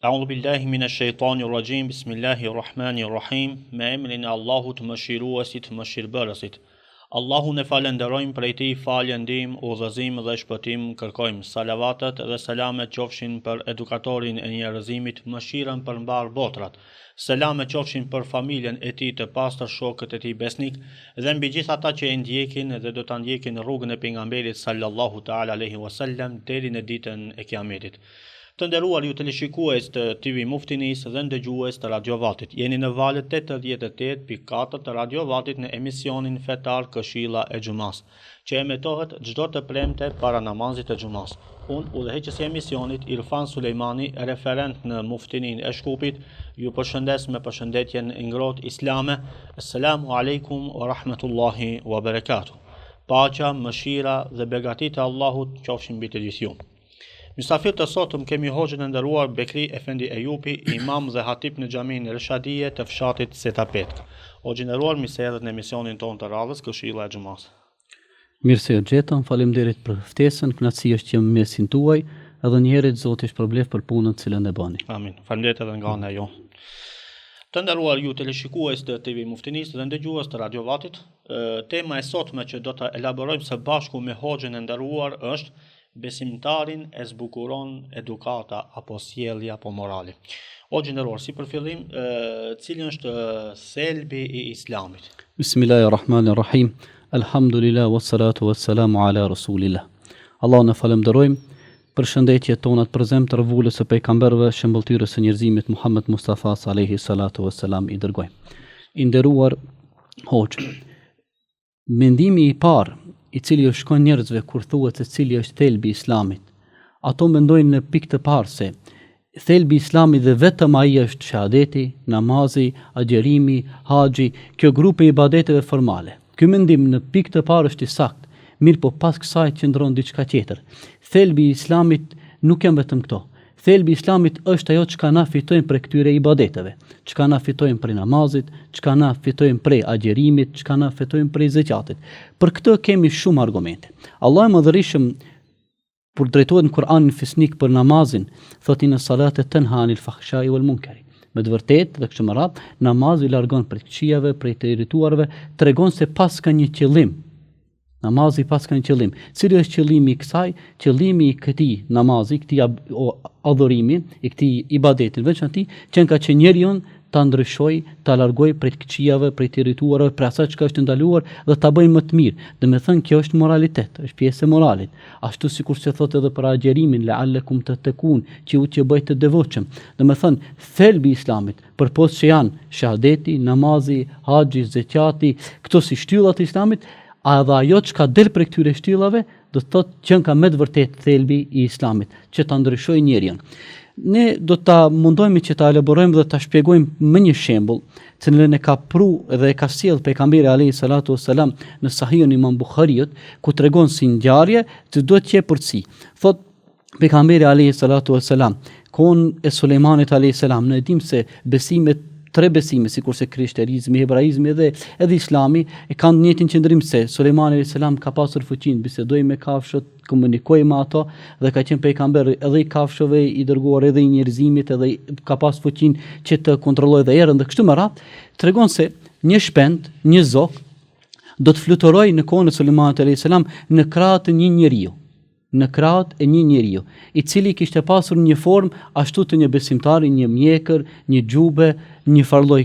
A'udhu billahi minash shaitani rajim. Bismillahir Rahmanir Rahim. Me emrin e Allahut, Mëshiruesit, Mëshirbërësit. Allahun e falënderojmë prej tij falje ndihmë, udhëzim dhe shpëtim kërkojmë. Salavatet dhe selamet qofshin për edukatorin e njerëzimit, mëshirën për mbarë botrat. Selamet qofshin për familjen e tij të pastër, shokët e tij besnik dhe mbi gjithë ata që e ndjekin dhe do ta ndjekin rrugën e pejgamberit sallallahu ta'ala alejhi wasallam deri në ditën e Kiametit. Të nderuar ju teleshikues të TV Muftinisë dhe ndëgjues të Radio Vatit, jeni në valët 88.4 të Radio Vatit në emisionin fetar Këshilla e Xhumasë, që emetohet çdo të premte para namazit të xhumasë. Unë, udhëheqësi i emisionit, Irfan Sulejmani, referent në Muftininë e Shkupit, ju përshëndes me përshëndetjen e ngrohtë islame. Esselamu alejkum wa rahmetullahi wa barakatuh. Paqja, mëshira dhe begatitë e Allahut qofshin mbi të gjithë ju. Mysafir të sotëm kemi hoxhën e nderuar Bekri Efendi Ejupi, imam dhe hatip në xhaminë Reshadije të fshatit Setapetkë. Hoxhë i nderuar, mirë se erdhët në emisionin tonë të radhës, Këshilla e Xhumasë. Mirë se ju gjetëm, faleminderit për ftesën, kënaqësi është që jam në mesin tuaj, edhe një herë Zoti ju shpërbleftë për punën të cilën e bëni. Amin. Faleminderit edhe nga ana jonë. Të nderuar ju teleshikues të TV Muftinisë dhe ndëgjues të Radio Vatit, tema e sotme që do të elaborojmë së bashku me hoxhën e nderuar është Besimtarin e zbukuron edukata apo sjellja apo morali. Hoxhë i nderuar, si për fillim, cili është thelbi i Islamit? Bismillahirrahmanirrahim. Elhamdulillah wassalatu wassalamu ala rasulillah. Allahun e falënderojmë përshëndetjet tona të përzemërta vulës së pejgamberëve, shëmbëlltyrës së njerëzimit Muhammed Mustafa alejhi salatu wassalam i dërgojmë. I nderuar hoxhë, Mendimi i parë, i cili u shkon njerëzve kur thuhet se cili është thelbi i Islamit, ato mendojnë në pikë të parë se thelbi i Islamit dhe vetëm ai është shahadeti, namazi, agjërimi, haxhi, kjo grup e ibadeteve formale. Ky mendim në pikë të parë është i saktë, mirëpo pas kësaj qëndron diçka tjetër. Thelbi i Islamit nuk janë vetëm këto. Thelbi i Islamit është ajo çka na fitojmë prej këtyre ibadeteve, çka na fitojmë prej namazit, çka na fitojmë prej agjërimit, çka na fitojmë prej zeqatit. Për këtë kemi shumë argumente. Allahu i Madhërishëm kur drejtohet në Kur'anin fisnik për namazin, thotë inna salate tenha anil fahshai wal munkari. Me të vërtetë dhe kështu me radhë, namazi largon prej të këqijave, prej të irrituarve, tregon se paska një qëllim Namazi paska një qëllim. Cili është qëllimi i kësaj? Qëllimi i këtij namazi, këtij adhurimi, i këtij ibadeti, në veçanti, qenka që njeriun ta ndryshojë, ta largojë prej të këqijave, prej të irrituarve, prej asaj çka është ndaluar dhe ta bëjë më të mirë. Domethënë kjo është moralitet, është pjesë e moralit. Ashtu sikurse thotë edhe për agjerimin, la'allakum tattaqun, që ju t'ju bëjë të devotshëm. Domethënë thelbi i Islamit, Përpos që janë shahadeti, namazi, haxhi, zeqati, këto si shtylla të Islamit, a edhe ajo çka del prej këtyre shtyllave, do të thotë qenka me të vërtetë thelbi i Islamit, që ta ndryshojë njeriun. Ne do ta mundohemi që ta elaborojmë dhe ta shpjegojmë me një shembull, të cilën e ka pru dhe e ka sjell pejgamberi alayhi salatu wasalam në Sahihun Imam Buhariut, ku tregon si ngjarje që duhet të jetë përci. Thotë Pejgamberi alayhi salatu wasalam, kohën e Sulejmanit alayhi salam, ne e dimë se besimet tre besime, sikurse krishterizmi, hebraizmi dhe edhe islami, e kanë të njëjtin qëndrim se Sulejmani alayhi salam ka pasur fuqinë, bisedoi me kafshët, komunikoi me ato dhe ka qenë pejgamber edhe i kafshëve, i dërguar edhe i njerëzimit, edhe ka pas fuqinë që të kontrollojë dhe erën dhe kështu me radhë, tregon se një shpend, një zog do të fluturojë në kohën e Sulejmanit alayhi salam në krahët e një njeriu. në krahët e një njeriu, i cili kishte pasur një formë ashtu të një besimtari, një mjekër, një xhube, një farë lloj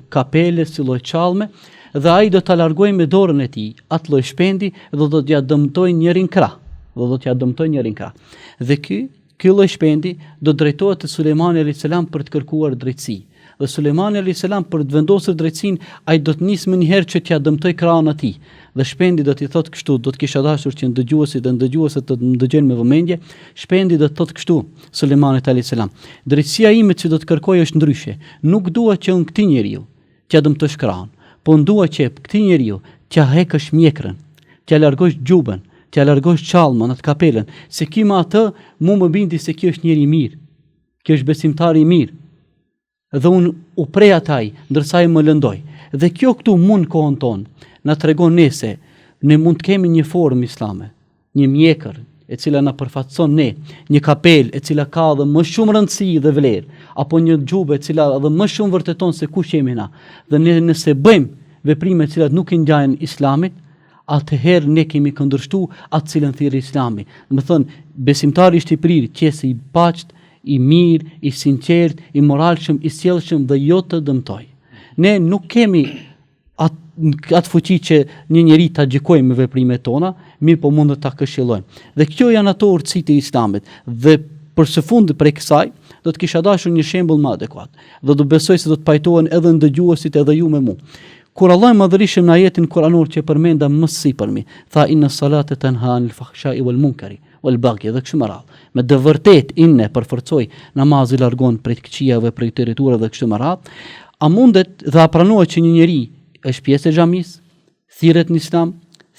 kapele, si lloj çallme, dhe ai do ta largojë me dorën e tij atë lloj shpendi dhe do t'ia dëmtojë njërin krah, dhe do t'ia dëmtojë njërin krah. Dhe ky Ky lloj shpendi do të drejtohet te Sulejmani alayhis salam për të kërkuar drejtësi. Dhe Sulejmani alayhis salam për të vendosur drejtësinë, ai do të nisë menjëherë që t'ia dëmtojë krahun atij. Dhe shpendi do t'i thotë kështu, do të kisha dashur që ndëgjuesit dhe ndëgjueset të më dëgjojnë me vëmendje, shpendi do të thotë kështu Sulejmanit alayhis salam, drejtësia ime që do të kërkoj është ndryshe. Nuk dua që unë këtij njeriu t'ia dëmtosh krahun, po unë dua që këtij njeriu t'ia hekësh mjekrën, t'ia largosh xhuben, t'ia largosh çallmën, atë kapelën, se ky me atë mu më bindi se ky është njeri i mirë, ky është besimtar i mirë. Dhe unë u preha te ai, ndërsa ai më lëndoi. Dhe kjo këtu mu në kohën tonë, na tregon ne se ne mund të kemi një formë islame, një mjekër, e cila na përfaqëson ne, një kapelë e cila ka edhe më shumë rëndësi dhe vlerë, apo një xhube e cila edhe më shumë vërteton se kush jemi na. Dhe ne nëse bëjmë veprime të cilat nuk i ngjajnë Islamit, atëherë ne kemi kundërshtu atë cilën thirr Islami. Domethënë, besimtari është i prirë të jetë i paqtë, i mirë, i sinqertë, i moralshëm, i sjellshëm dhe jo të dëmtojë. Ne nuk kemi atë atë fuqi që një njeri ta gjykojmë me veprimet tona, mirëpo mund ta këshillojmë. Dhe kjo janë ato urtësitë e Islamit. Dhe për së fundi prej kësaj, do të kisha dashur një shembull më adekuat. Dhe do besoj se do të pajtohen edhe ndëgjuesit edhe ju me mua. Kur Allahu i Madhërishëm në ajetin kuranor që përmenda më sipërmi, tha inna salate tenha anil fahshai wal munkari wal baghi dhe kështu me radhë. Me të vërtetë inne përforcoi namazi largon prej të këqijave, prej të irrituarve dhe kështu me radhë. A mundet dhe a pranohet që një njeri është pjesë e xhamisë, thirret në Islam,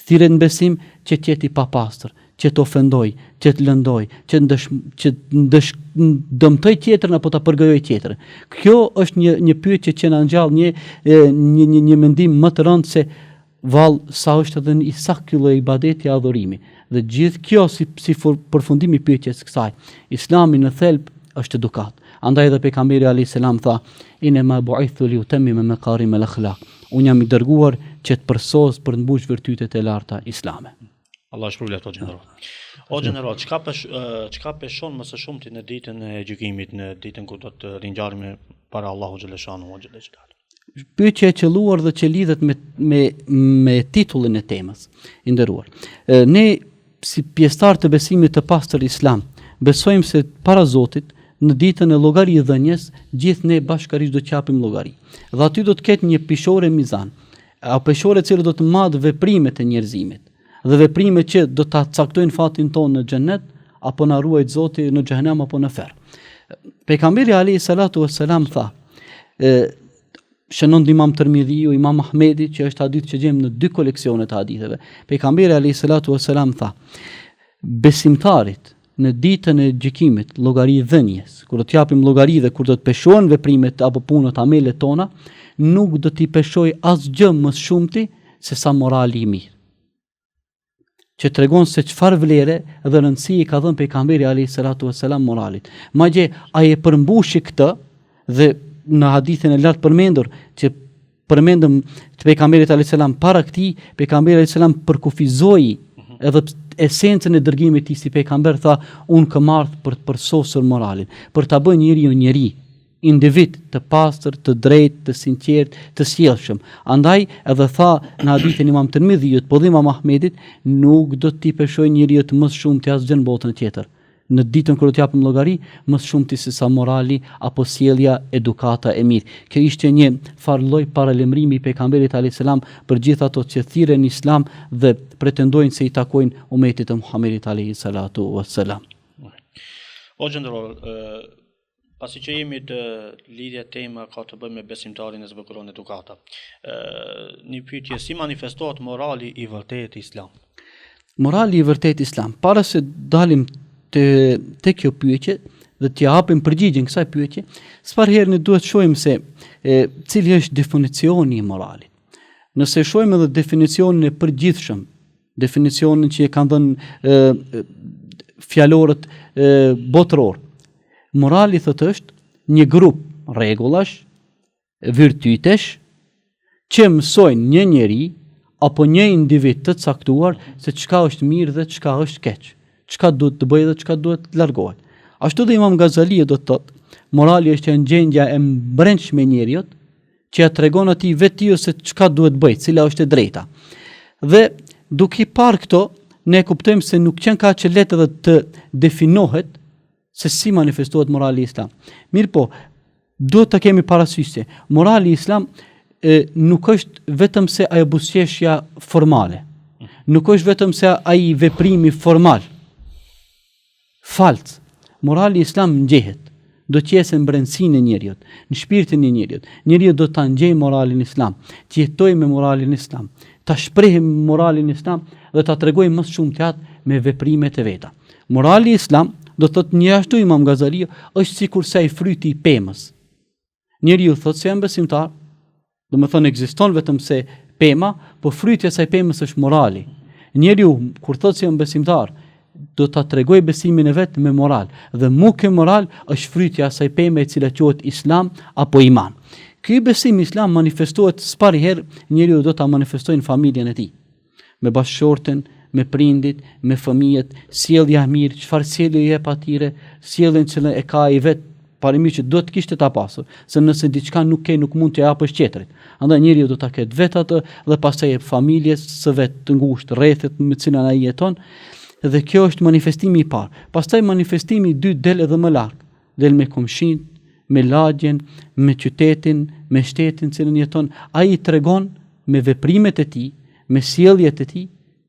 thirret në besim që të jetë i papastër, që të ofendojë, që të lëndojë, që ndësh, që ndësh, dëmtojë tjetrin apo ta përgojojë tjetrin. Kjo është një një pyetje që na ngjall një një një një mendim më të rëndë se vallë sa është edhe i saktë ky lloj ibadeti adhurimi. Dhe gjithë kjo si si përfundim i pyetjes kësaj. Islami në thelb është edukatë. Andaj edhe pejgamberi alayhis salam tha: "Inna bu'ithtu li utammima makarim al-akhlaq." Unë jam i dërguar që të përsos për të mbush virtytet e larta islame. Allahu të shpërbleftë o gjeneral. O gjeneral, çka pesh, çka peshon më së shumti në ditën e gjykimit, në ditën kur do të ringjallemi para Allahu xheleshanuhu ve xhele xhelaluhu? Pyetje e qëlluar dhe që lidhet me me me titullin e temës, i nderuar. Ne si pjesëtar të besimit të pastër islam, besojmë se para Zotit në ditën e llogaridhënies, gjithë ne bashkarisht do të japim llogari. Dhe aty do të ketë një pishore mizan, A peshore e cila do të matë veprimet e njerëzimit dhe veprimet që do ta caktojnë fatin tonë në xhennet apo na ruajt Zoti në xhehenem apo në ferr. Pejgamberi alayhi salatu vesselam tha, e, shënon Imam Tirmidhiu, Imam Ahmedi, që është hadith që gjejmë në dy koleksione të haditheve. Pejgamberi alayhi salatu vesselam tha, besimtarit në ditën e gjykimit, llogaridhënies, kur do të japim llogari dhe kur do të peshohen veprimet apo punët amelet tona, nuk do t'i peshojë asgjë më së shumti se sa morali i mirë. Që tregon se çfarë vlere dhe rëndësi i ka dhënë pejgamberi alayhi salatu vesselam moralit. Madje ai e përmbushi këtë dhe në hadithin e lartpërmendur që përmendëm të pejgamberit alayhis salam para këtij, pejgamberi alayhis salam përkufizoi mhm. edhe esencën e dërgimit të tij si pejgamber tha, unë kam ardhur për të përsosur moralin, për ta bërë njeriun njeri, individ të pastër, të drejtë, të sinqertë, të sjellshëm. Andaj edhe tha në hadithin Imam Tirmidhiut, po dhe Imam Ahmedit, nuk do t'i peshojë njeriut më së shumti asgjë në botën tjetër. Në ditën kur do të japim llogari, më së shumti se sa morali apo sjellja, edukata e mirë. Kjo ishte një farë lloj paralajmërimi i pejgamberit alayhis salam për gjithë ato që thirren në Islam dhe pretendojnë se i takojnë umetit të Muhamedit alayhi salatu wassalam. O gjeneral, Pasi që jemi te lidhja tema ka të bëjë me besimtarin e zbukuron edukata. Ë një pyetje si manifestohet morali i vërtetë islam? Morali i vërtetë islam. Para se dalim te te kjo pyetje dhe t'ia japim përgjigjen kësaj pyetje, së pari herë ne duhet të shohim se e, cili është definicioni i moralit. Nëse shohim edhe definicionin e përgjithshëm definicionin që e kanë dhënë fjalorët botëror. Morali thotë është një grup rregullash, virtytesh që mësojnë një njeri apo një individ të caktuar se çka është mirë dhe çka është keq, çka duhet të bëjë dhe çka duhet të largohet. Ashtu dhe Imam Gazali do të thotë, morali është një gjendja e brendshme e njeriut që ia tregon atij vetiu se çka duhet bëjë, cila është e drejta. Dhe duke i parë këto, ne kuptojmë se nuk qenka aq lehtë edhe të definohet se si manifestohet morali islam. Mirëpo, duhet të kemi parasysh se morali islam e, nuk është vetëm se ajo buzëqeshja formale. Nuk është vetëm se ai veprimi formal. Fals. Morali islam ndjehet. Do të jetë në brendësinë e njeriut, në shpirtin e njeriut. Njeriu do ta ndjejë moralin islam, të jetojë me moralin islam, ta shprehë moralin islam dhe ta tregojë më së shumti atë me veprimet e veta. Morali islam, do të thotë njashtu Imam Gazaliu, është sikurse ai fryti i pemës. Njeriu thotë se jam besimtar, domethënë ekziston vetëm se pema, po fryti i asaj pemës është morali. Njeriu kur thotë se jam besimtar, do ta tregojë besimin e vet me moral dhe mu ky moral është fryti i asaj peme e cila quhet Islam apo iman. Ky besim islam manifestohet së pari herë njeriu do ta manifestojë në familjen e tij. Me bashkëshorten, me prindit, me fëmijët, sjellja e mirë, çfarë sjellje i jep atyre, sjelljen që e ka ai vet parimisht që duhet të kishte ta pasur, se nëse diçka nuk ke nuk mund t'ia japësh tjetrit. Andaj njeriu do ta ketë vetë atë dhe pastaj jep familjes së vet të ngushtë, rrethit me të cilën ai jeton. Dhe kjo është manifestimi i parë. Pastaj manifestimi i dytë del edhe më larg. Del me komshinët, me lagjen, me qytetin, me shtetin në cilin jeton. Ai i tregon me veprimet e tij, me sjelljet e tij,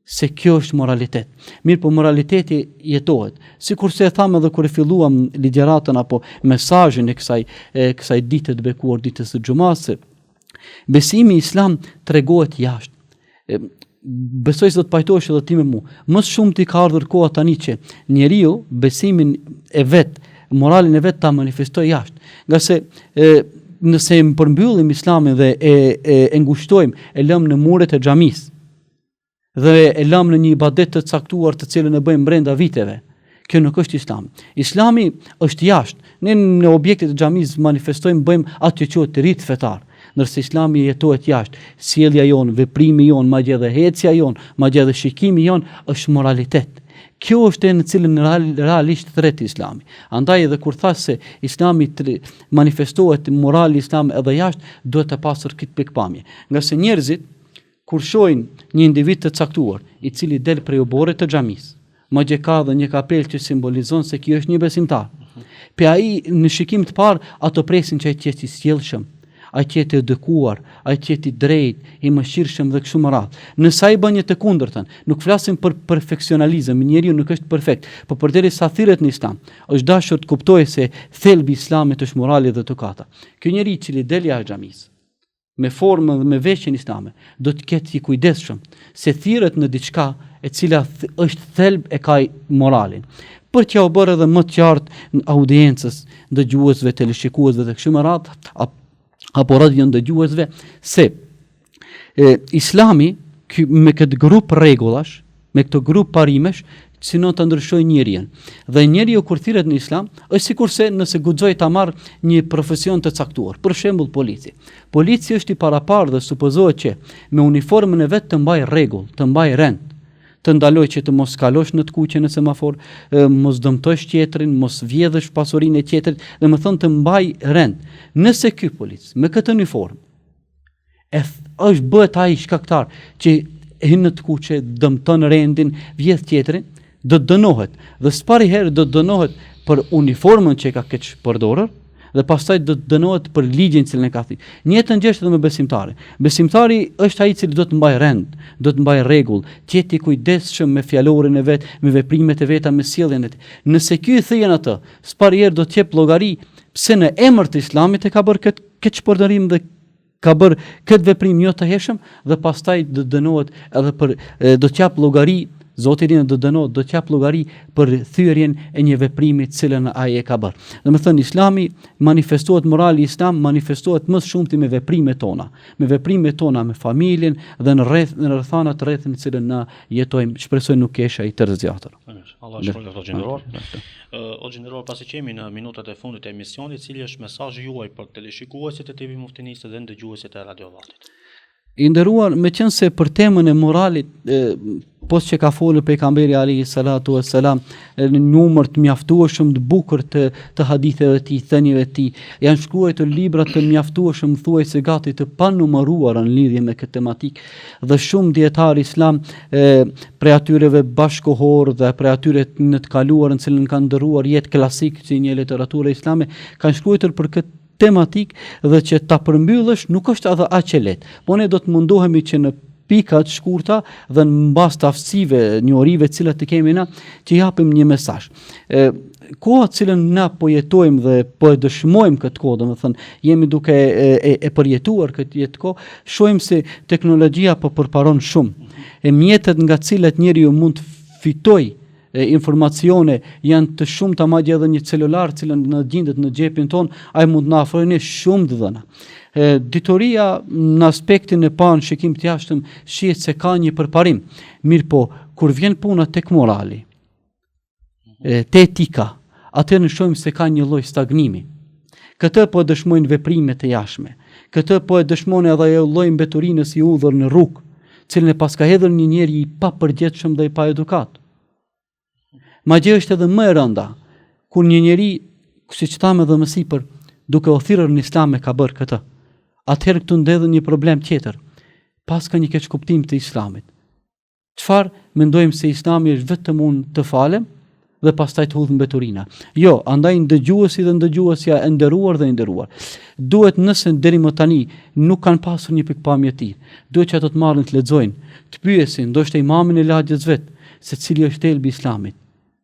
se kjo është moralitet. Mirëpo moraliteti jetohet. Sikurse e thamë edhe kur e filluam ligjëratën apo mesazhin e kësaj e kësaj dite të bekuar ditës së xhumasë, besimi islam tregohet jashtë. E, besoj se do të pajtohesh edhe ti me mua. Më së shumti ka ardhur koha tani që njeriu besimin e vet, moralin e vet ta manifestojë jashtë. Ngase e, nëse e përmbyllim islamin dhe e, e, e ngushtojmë, e lëmë në muret e xhamisë, dhe e lëmë në një ibadet të caktuar të cilën e bëjmë brenda viteve. Kjo nuk është Islam. Islami është jashtë. Ne në objektet e xhamisë manifestojmë, bëjmë atë që quhet rit fetar. Ndërsa Islami jetohet jashtë. Sjellja jonë, veprimi jonë, madje edhe ecja jonë, madje edhe shikimi jonë është moralitet. Kjo është e në cilën real, realisht thërret Islami. Andaj edhe kur thashë se Islami të manifestohet morali islam edhe jashtë, duhet të pasur këtë pikëpamje. Ngase njerëzit Kur shohin një individ të caktuar, i cili del prej oborrit të xhamisë, madje ka dhe një kapelë që simbolizon se ky është një besimtar, pe ai në shikim të parë ato presin që ai të jetë i sjellshëm, ai të jetë i edukuar, ai të jetë i drejtë, i mëshirshëm dhe kështu me radhë. Nëse ai bën një të kundërtën, nuk flasim për perfeksionalizëm, njeriu nuk është perfekt, po përderisa thirret në Islam, është dashur të kuptojë se thelbi i Islamit është morali dhe edukata. Ky njeri i cili del jashtë xhamisë, me formën dhe me veshjen islame, do të jetë i kujdesshëm, se thirret në diçka e cila është thelb e ka moralin. Për t'jua bërë edhe më të qartë audiencës, dëgjuesve, teleshikuesve dhe kështu me radhë, apo radio ndëgjuesve, se e, islami ky, me këtë grup rregullash, Me këtë grup parimesh synon të ndryshojë njeriun. Dhe njeriu kur thirret në Islam, është sikurse nëse guxoj ta marr një profesion të caktuar, për shembull polici. Polici është i paraparë dhe supozohet që me uniformën e vet të mbajë rregull, të mbajë rend, të ndalojë që të mos kalosh në të kuqe në semafor, mos dëmtosh tjetrin, mos vjedhësh pasurinë e tjetrit, domethënë të mbajë rend. Nëse ky polic me këtë uniformë E është bëhet ai shkaktar që hyn në të kuqe, dëmton rendin, vjedh tjetrin, do të dënohet. Dhe së pari herë do të dënohet për uniformën që e ka keqpërdorur dhe pastaj do të dënohet për ligjin të cilin e ka thyer. Njëjtën gjë është edhe me besimtarin. Besimtari është ai i cili do të mbajë rend, do të mbajë rregull, të jetë i kujdesshëm me fjalorin e vet, me veprimet e veta, me sjelljen e tij. Nëse ky i thyen atë, së pari herë do të jep llogari pse në emër të Islamit e ka bërë këtë keqpërdorim dhe ka bërë këtë veprim jo të hijshëm dhe pastaj do të dënohet edhe për do të jap llogari Zoti do të dënohet, do të jap llogari për thyerjen e një veprimi të cilën ai e ka bërë. Domethënë Islami manifestohet morali islam manifestohet më së shumti me veprimet tona, me veprimet tona me familjen dhe në rreth në rrethanat rrethin në cilën na jetojmë. Shpresoj nuk isha i tërzgjatur. Allah shpërbleftë hoxhë i nderuar. Hoxhë i nderuar, pasi që jemi në minutat e fundit të emisionit, cili është mesazhi juaj për teleshikuesit e TV Muftinisë dhe ndëgjuesit e Radio Vatit? I nderuar, meqenëse për temën e moralit, e, pos që ka folur pejgamberi alejhi salatu e selam, në numër të mjaftueshëm të bukur të, të haditheve të tij, thënieve të tij, janë shkruajtur libra të mjaftueshëm thuajse gati të panumëruara në lidhje me këtë tematikë, dhe shumë dijetarë islam e, prej atyreve bashkëkohorë dhe prej atyre në të kaluarën të cilën kanë ndërruar jetë klasik si një literaturë islame, kanë shkruajtur për këtë tematikë dhe që ta përmbyllësh nuk është edhe aq e lehtë. Po ne do të mundohemi që në pika të shkurta dhe në bazë të aftësive, njohurive të cilat i kemi na, të japim një mesazh. E, koha të cilën na po jetojmë dhe po e dëshmojmë këtë kohë, domethënë, jemi duke e, e, e përjetuar këtë jetë kohë, shohim se teknologjia po përparon shumë. E mjetet nga të cilat njeriu mund të fitojë informacione janë të shumta madje edhe një celular i cili na gjindet në xhepin tonë, ai mund të na ofrojë ne shumë të dhëna. E, dituria në aspektin e parë në shikim të jashtëm shihet se ka një përparim. Mirëpo, kur vjen puna tek morali, Te etika, atëherë ne shohim se ka një lloj stagnimi. Këtë po e dëshmojnë veprimet e jashtme. Këtë po e dëshmon edhe ajo lloj mbeturinës e hudhur në rrugë, cilën e paska hedhur një njeri i papërgjegjshëm dhe i paedukatë. Madje është edhe më e rënda, kur një njeri, siç thamë edhe më sipër, duke u thirrur në islam e ka bërë këtë. Atëherë këtu ndodh një problem tjetër. Paska një keqkuptim të islamit. Çfarë mendojmë se islami është vetëm unë të falem dhe pastaj të hudh mbeturina. Jo, andaj ndëgjuesi dhe ndëgjuesja e nderuar dhe i nderuar. Duhet nëse deri më tani nuk kanë pasur një pikëpamje të tillë, duhet që ato të marrin të lexojnë, të pyesin, ndoshta imamin e lagjes vet, se cili është thelbi i Islamit,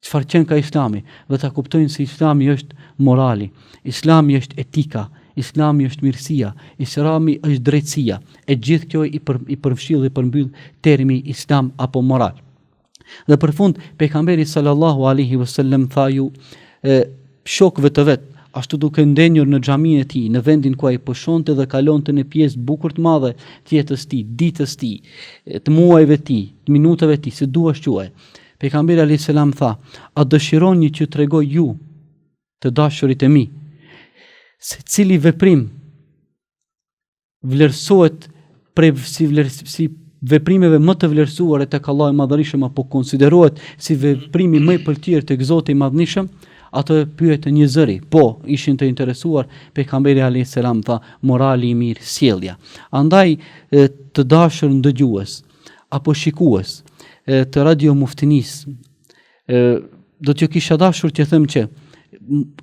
çfarë qenka Islami dhe ta kuptojnë se Islami është morali, Islami është etika, Islami është mirësia, Islami është drejtësia. E gjithë kjo i për, i përfshin dhe përmbyll termi Islam apo moral. Dhe për fund, pejgamberi sallallahu alaihi wasallam tha ju e, shokëve të vet, ashtu duke ndenjur në xhaminë e tij, në vendin ku ai pushonte dhe kalonte një pjesë bukur të madhe të jetës tij, ditës tij, të muajve të tij, të minutave të tij, si duash quaj. Pejgamberi alayhis salam tha: "A dëshironi që tregoj ju të dashurit e mi se cili veprim vlerësohet prej si vlerës, si veprimeve më të vlerësuara tek Allahu i Madhërishëm apo konsiderohet si veprimi më i pëlqyer tek Zoti i Madhërishëm, ato e pyetën një zëri. Po, ishin të interesuar, pejgamberi alayhis salam tha, morali i mirë, sjellja. Andaj të dashur ndëgjues apo shikues të Radio Muftinisë, do t'ju kisha dashur të them që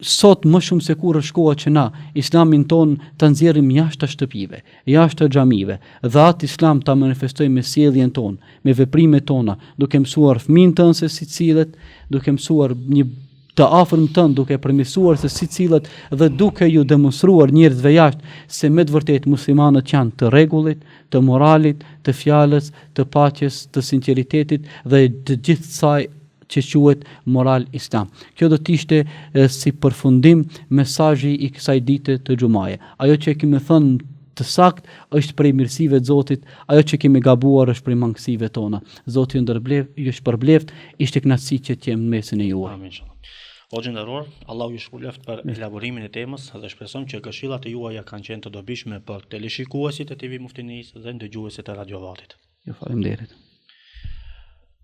sot më shumë se kurrë është koha që na islamin tonë ta nxjerrim jashtë shtëpive, jashtë xhamive dhe atë islam ta manifestojmë me sjelljen tonë, me veprimet tona, duke mësuar fëmijën tënd se si sillet, duke mësuar një të afërm tënd duke përmirësuar se si sillet dhe duke ju demonstruar njerëzve jashtë se me të vërtetë muslimanët janë të rregullit, të moralit, të fjalës, të paqes, të sinqeritetit dhe të gjithë saj që quhet moral islam. Kjo do të ishte si përfundim mesazhi i kësaj dite të xhumaje. Ajo që e kemi thënë të saktë është prej mirësive të Zotit, ajo që kemi gabuar është prej mangësive tona. Zoti ju ndërbleft, ju shpërbleft, ishte kënaqësi që të jem në mesin e juaj. Amin inshallah. Hoxhë i nderuar, Allahu ju shpërbleft për elaborimin e temës dhe shpresojmë që këshillat e juaja kanë qenë të dobishme për teleshikuesit e TV Muftinisë dhe ndëgjuesit e Radio Vatit. Ju faleminderit.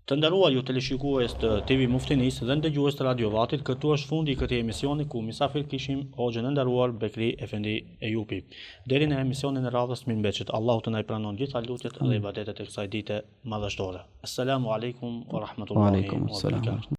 Të nderuar ju teleshikues të TV Muftinisë dhe ndëgjues të Radio Vatit, këtu është fundi i këtij emisioni ku mysafir kishim hoxhën e nderuar Bekri Efendi Ejupi. Deri në emisionin e radhës mirëmbeçit. Allahu të na i pranon gjitha lutjet dhe ibadetet e kësaj dite madhështore. Assalamu alaikum wa rahmatullahi wa barakatuh.